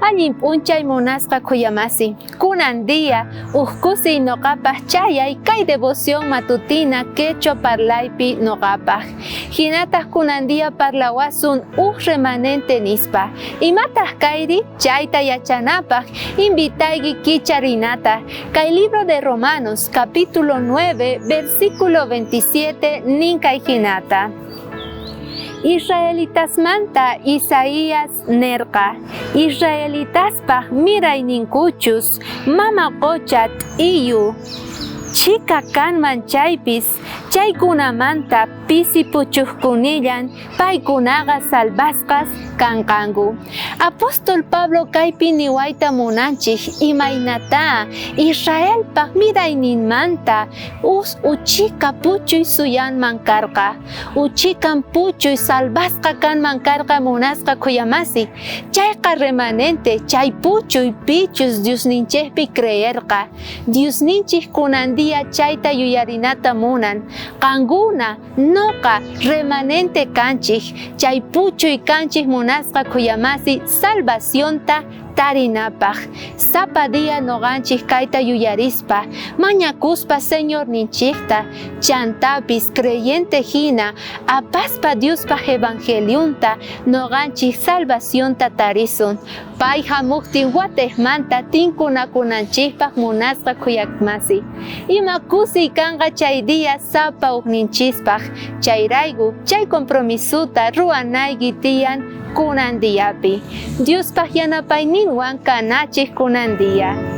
Allin p'unchay munasqa khuyamasi. Kunan día uj kusiy noqapaj chayay kay devoción matutina quechua parlaypi noqapaj. Jinataj kunan día parlawasun uj remanente nispa. Imataj kayri? Chayta yachanapaj invitayki kicharinata kay libro de Romanos capítulo 9 versículo 27 nin kay jinata. Israelitasmanta Isaías nerqa, Israelitaspaj mirayninkuchus mama qocha t'iyu chhika kanman chaypis, chaykunamanta pisi puchojkunillan paykunaqa salvasqas kanqanku. Apóstol Pablo kaypi niwayta munanchej imaynatá Israelpaj mirayninmanta uj uchhika puchuy suyanman karqa. Uchikan puchuy salvasqa kanman karqa munasqa khuyamasi. Chayqa remanente chay puchuy pichus Diosninchejpi creerqa. Diosninchej kunan día chayta yuyarinata munan. Qankuna, noqa, remanente kanchej, chay puchuy kanchej munasqa khuyamasi salvacionta tarinapaj. Sapa día noqanchej kayta yuyarispa, mañakuspa Señorninchejta, chantapis creyente jina apaspa Diospaj evangelionta noqanchej salvacionta tarisun. Pay jamojtin watejmanta tinkunakunanchejpaj munasqa khuyakmasi. Ima kusiy kanqa chay día sapa ujninchispaj, chayrayku chay compromisota ruwanayki tiyan kunan diapi. Diospaj yanapayninwan kanachej kunan día.